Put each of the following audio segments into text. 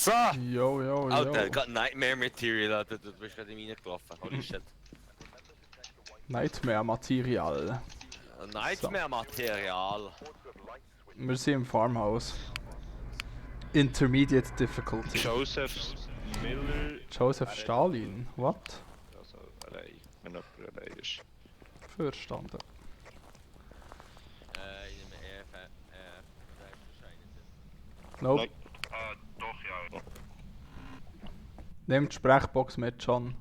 So! Yo, yo, Alter, yo. gerade Nightmare Material, Alter, du bist gerade in mich reingelaufen. Holy shit. Nightmare Material. Nightmare Material. Wir sind im Farmhouse. Intermediate Difficulty. Joseph Miller. Joseph Stalin. What? Also allein, wenn jemand allein ist. Verstanden. Ich nehme wahrscheinlich. Nope. Nein. Ah, doch, ja. Nimm die Sprechbox mit, John.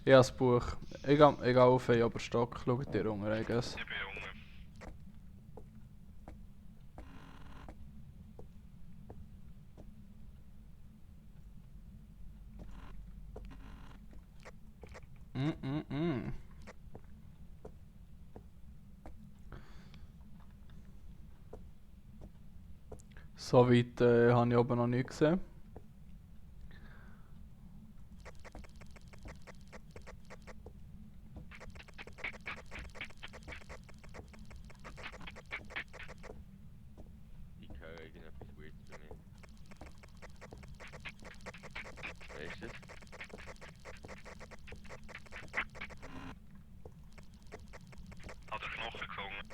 Ich habe das Buch. Ich gehe auf den Oberstock. Schau dir runter, I guess. Ich bin Junge. Mm. So weit habe ich oben noch nicht gesehen. Ich höre irgendetwas weird bei mir. Wer ist das? Hat er Knochen gefunden?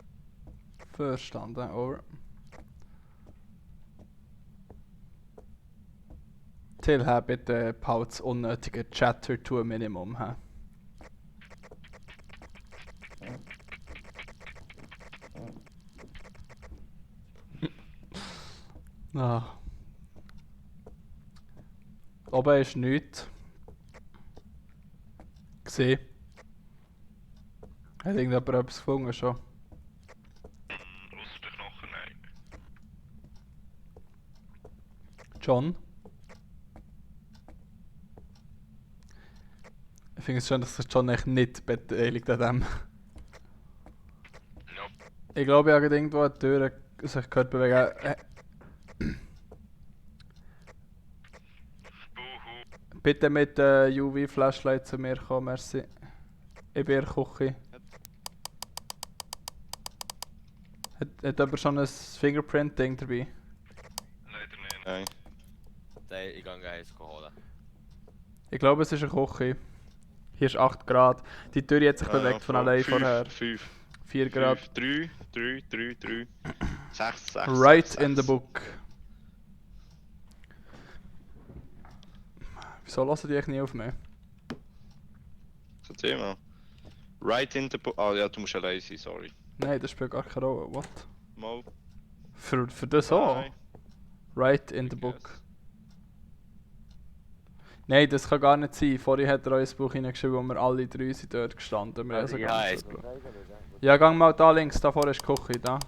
Verstanden, over. Till, bitte Pauls unnötige Chatter to a Minimum. He? Ah. Oben ist nichts. Gesehen. Hat irgendjemand etwas gefunden schon? Ausser der Knochen, nein. John? Ich finde es schön, dass sich John echt nicht beteiligt an dem. Ja. Ich glaube, ich habe gerade irgendwo eine Tür sich gehört bewegen. Buhu. Bitte mit UV-Flashlight zu mir kommen, merci. Ich bin in der Küche. Hat jemand schon ein Fingerprint-Ding dabei? Leider nicht. Nein. Ich gehe eins holen. Ich glaube, es ist eine Küche. Hier ist 8 Grad. Die Tür hat sich bewegt von allein vorher. 5. 4 Grad. 3. 6. Right in the book. Wieso lassen die echt nie auf mich? So Thema. Right in the book. Ah ja, du musst allein sein, sorry. Nein, das spielt gar keine Rolle. What? Mal. Für das auch? Nein. Right in the book. Nein, das kann gar nicht sein. Vorhin hat er uns ein Buch hineingeschrieben, wo wir alle 3 sind dort gestanden. Wir haben Also, also ja, gar es- nicht so ja, gang mal da links, da vorne ist die Küche, da.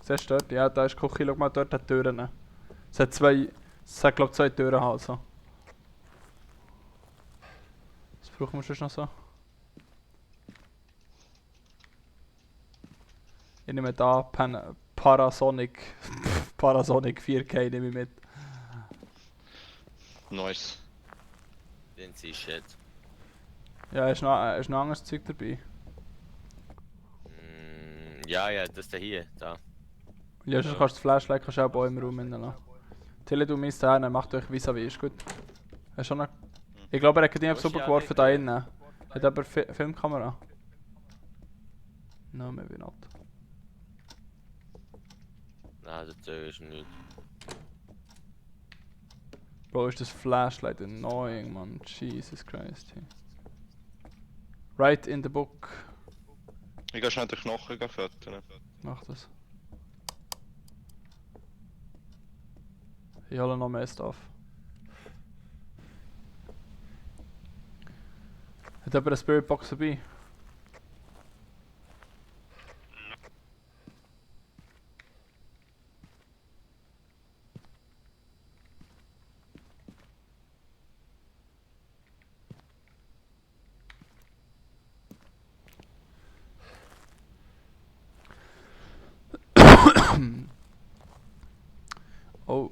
Siehst du dort? Ja, da ist die Küche, schau mal dort an die Türen. Es hat glaube ich 2 Türen also. Was brauchen wir sonst noch so? Ich nehme da Parasonic 4K nehme ich mit. Nice. Den sie shit. Ja, ist noch anderes Zeug dabei. Ja, das da hier, da. Ja, sonst kannst du das Flashlight kannst du auch bei im Raum lassen. Tilly, du misst her, macht euch vis-à-vis, ist gut. Hast du noch... Ich glaube, er hat ihn einfach rübergeworfen da innen. Hat aber Filmkamera? No, maybe not. Nein, das ist nicht. Bro, ist das Flashlight annoying, man. Jesus Christ. Hey. Right in the book. Ich gehe schnell den Knochen füttern. Mach das. Ich hole noch mehr Stuff. Hat jemand eine Spirit Box dabei? Oh.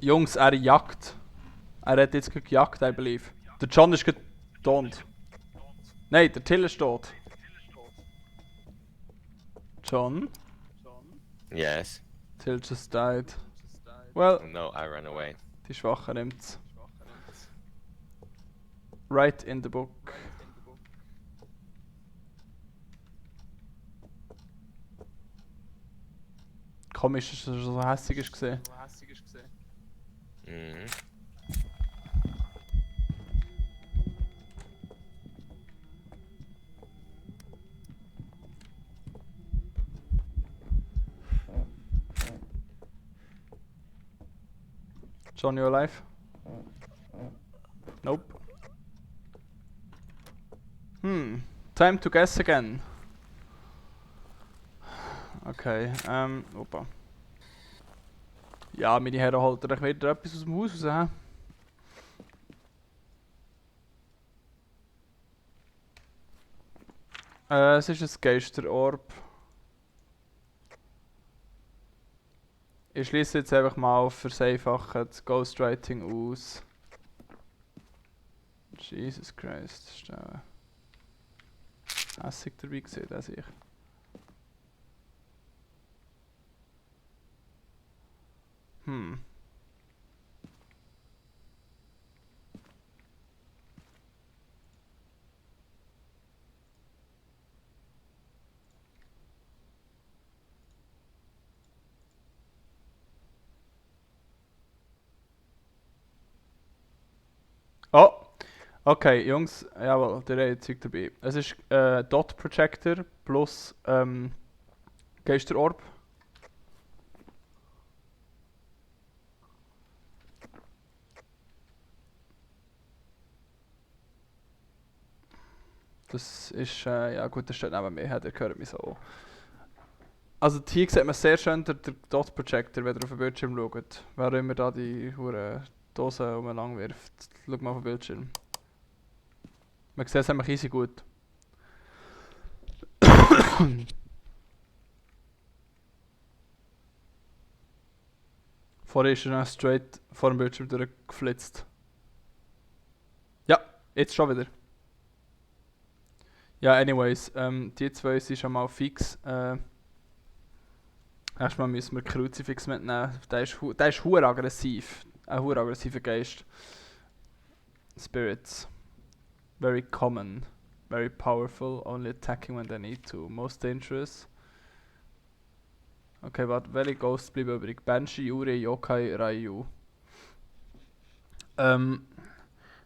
Jungs, er jagt. Er hat jetzt gejagt, I believe. Der John ist tot. Nein, der Till ist tot. John? Yes. Till just died. Well, No, I ran away. die Schwache nimmt's. Write in the book. Komisch, dass er so hässig ist gesehen. Mhm. John, you alive? Nope. Time to guess again. Okay, opa. Ja, meine Herren, holt ihr euch wieder etwas aus dem Haus raus, hä? Es ist ein Geisterorb. Ich schließe jetzt einfach mal auf vereinfacht Ghostwriting aus. Jesus Christ, ist der hässig dabei gesehen, der sehe ich. Oh! Okay, Jungs, jawohl, der hat Zeug dabei. Es ist Dot Projector plus Geisterorb. Das ist, ja gut, das steht neben mir, ihr hört mich so. Also hier sieht man sehr schön den Dot Projector, wenn ihr auf den Bildschirm schaut. Wer immer da die hure Dose umeinander wirft. Schau mal auf den Bildschirm. Man sieht es einfach easy gut. Vorher ist er dann straight vor dem Bildschirm durchgeflitzt. Ja, jetzt schon wieder. Ja, anyways, die zwei sind schon mal fix. Erstmal müssen wir Kruzifix mitnehmen. Der ist hure aggressiv. Ein hure aggressiver Geist. Spirits. Very common. Very powerful. Only attacking when they need to. Most dangerous. Okay, warte, welche Ghosts bleiben übrig? Banshee, Yuri, Yokai, Ryu.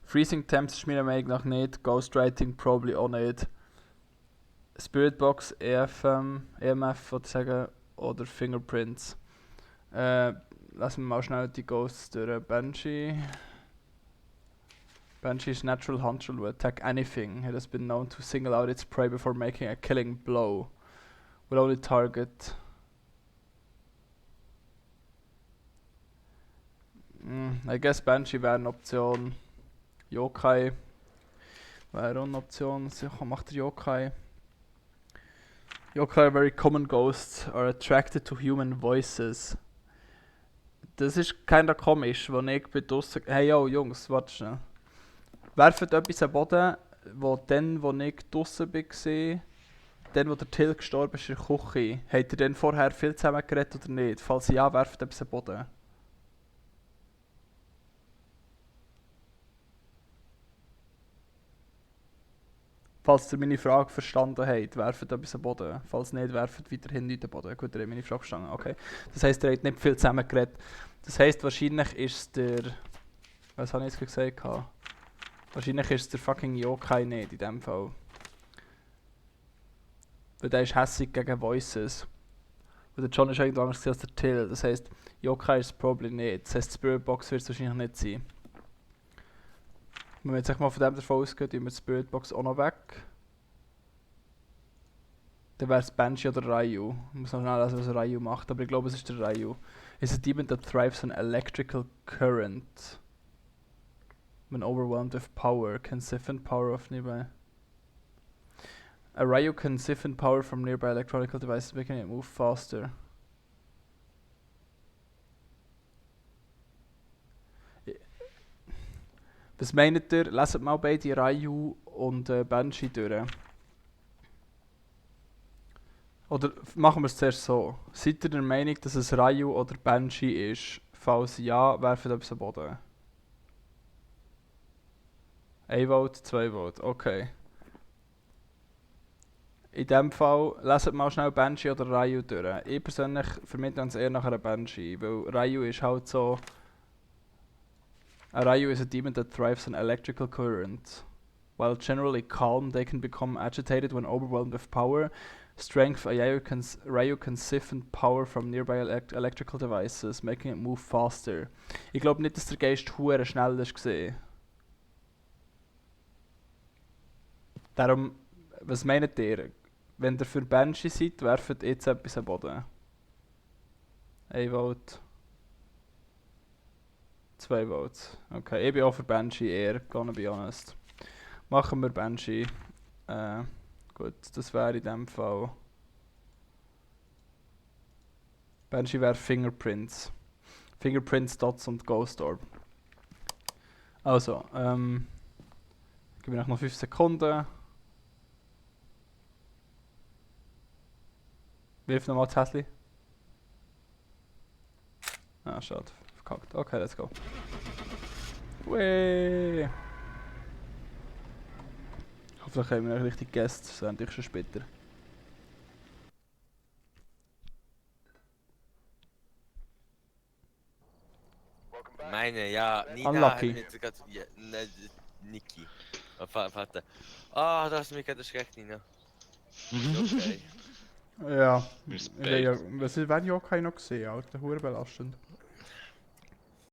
Freezing Temps ist meiner Meinung nach nicht. Ghostwriting probably auch nicht. Spiritbox, EMF, würde ich sagen, oder Fingerprints. Lassen wir mal schnell die Ghosts durch. Banshee. Banshee is natural hunter will attack anything. It has been known to single out its prey before making a killing blow. Will only target. I guess Banshee wäre eine Option. Yokai wäre auch eine Option. Sicher macht der Yokai. Yokai, very common ghosts, are attracted to human voices. Das ist kinda komisch, wo ich bei draussen... Hey yo, Jungs, warte schnell. Werft etwas am Boden, wo ich draussen war, dann wo der Till gestorben ist in der Küche. Habt ihr denn vorher viel zusammen geredet oder nicht? Falls ja, werft etwas am Boden. Falls ihr meine Frage verstanden habt, werft etwas am Boden. Falls nicht, werft weiterhin nichts am Boden. Gut, ihr habt meine Frage verstanden. Okay. Das heisst, ihr habt nicht viel zusammen geredet. Das heisst, wahrscheinlich ist es der... Was habe ich jetzt gesagt? Wahrscheinlich ist es der fucking Yokai nicht in dem Fall. Weil der ist hässig gegen Voices. Und der John ist irgendwo anders als der Till. Das heisst, Yokai ist es probably nicht. Das heisst, Spirit Box wird es wahrscheinlich nicht sein. Wenn wir jetzt mal von dem davon ausgehen, tun wir die Spirit Box auch noch weg. Dann wäre es Banshee oder Ryu. Ich muss noch schnell lesen, was Ryu macht, aber ich glaube, es ist der Ryu. Is a demon that thrives on electrical current. When overwhelmed with power, can siphon power of nearby. A Ryu can siphon power from nearby electronic devices, making it move faster. Was meint ihr? Leset mal beide Ryu und Banshee durch. Oder machen wir es zuerst so. Seid ihr der Meinung, dass es Ryu oder Banshee ist? Falls ja, werft etwas am Boden. 1 Vote, 2 Vote, okay. In dem Fall, leset mal schnell Banshee oder Ryu durch. Ich persönlich vermittle uns eher nach einer Banshee, weil Ryu ist halt so... A Ryu is a demon that thrives on electrical current. While generally calm, they can become agitated when overwhelmed with power. Strength, Ryu can siphon power from nearby electrical devices, making it move faster. Ich glaube nicht, dass der Geist hure schnell ist gesehen. Darum, was meint ihr? Wenn ihr für Banshee seid, werft jetzt etwas am Boden. 1 Vote. 2 Votes. Okay, ich bin auch für Banshee eher, gonna be honest. Machen wir Banshee. Gut, das wäre in dem Fall. Banshee wäre Fingerprints. Fingerprints, Dots und Ghost Orb. Also, gebe ich noch 5 Sekunden. Wirf nochmal das Häsli. Ah, schade. Verkackt. Okay, let's go. Wee. Hoffentlich haben wir noch richtig Gäste, das wäre natürlich schon später. Meine, ja, Nina Unlucky. hat mir jetzt gerade... Ja, ne, Niki. Warte. Ah, du hast mich gerade erschreckt, Nina. Okay. Ja, Respekt. was werden ja auch keiner gesehen, Alter, hure belastend.